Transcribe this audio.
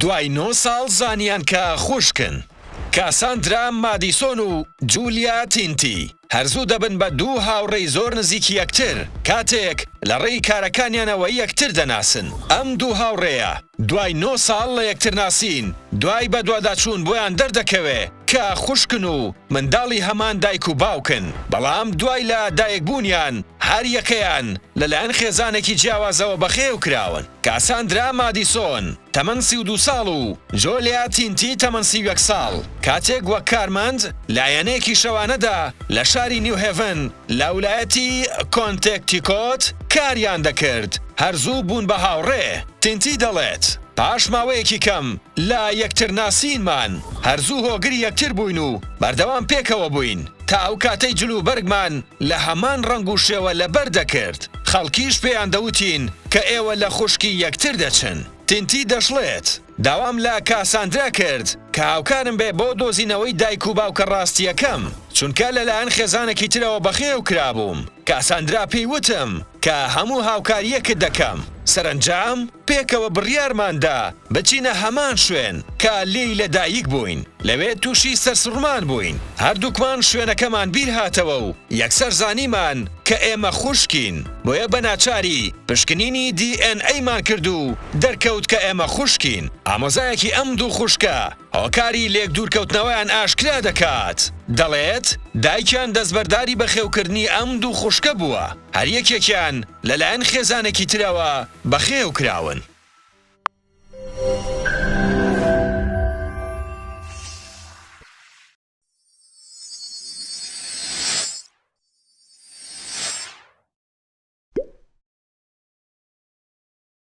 دوای نۆ ساڵ زانیان کە خوشکن. کاساندرا مادیسۆن و جولیا تینتی هەر زوو دەبن بە دوو هاوڕێی زۆر نزیکی یەکتر کاتێک لە ڕێی کارەکانیانەوە یەکتر دەناسن. ئەم دوو هاوڕێیە دوای نۆ ساڵ لە یەکترناسین دوای بەدواداچوون بۆیان دەردەکەوێ کە خوشکن و منداڵی هەمان دایک و باوکن، بەڵام دوای لە دایکبوونیان هەر یەکەیان لەلایەن خێزانێکی جیاوازەوە بەخێو کراون. کاساندرا مادیسۆن، تەمەن 32 ساڵ و جۆلیا تینتی تەمەن 31 ساڵ، کاتێک وەک کارمەند لە یانەیەکی شەوانەدا لە شاری نیو هێڤن لە ولایەتی کۆنتێکتیکۆت کاریان دەکرد، هەر زوو بوون بە هاوڕێ. تینتی دەڵێت، پاش ماوەیەکی کەم لە یەکترناسینمان، هەر زوو هۆگری یەکتر بووین و بەردەوام پێکەوە بووین، تا ئەو کاتەی جلوبەرگمان لە هەمان ڕەنگ و شێوە لەبەر دەکرد، خەڵکیش پێیان دەوتین کە ئێوە لە خوشکی یەکتر دەچن. تینتی دەشڵێت، داوام لە کاساندرا کرد کە هاوکارم بێ بۆ دۆزینەوەی دایک و باوکە ڕاستییەکەم، چونکە لەلایەن خێزانێکی ترەوە بەخێو کرابووم. کاساندرا پێی وتم کە هەموو هاوکارییەکت دەکەم. سەرەنجام پێکەوە بڕیارمان دا بچینە هەمان شوێن کە لێی لە دایک بووین، لەوێ تووشی سەرسوڕمان بووین، هەردووکمان شوێنەکەمان بیر هاتەوە و یەکسەر زانیمان کە ئێمە خوشکین، بۆیە بە ناچاری پشکنینی دی ئێن ئەی مان کرد و دەرکەوت کە ئێمە خوشکین. ئامۆزایەکی ئەم دوو خوشکە هۆکاری لێک دوورکەوتنەوەیان ئاشکرا دەکات، دەڵێت، دایکیان دەستبەرداری بەخێوکردنی ئەم دوو خوشکە بووە، هەر یەکێکیان لەلایەن خێزانێکی ترەوە بەخێوکراون.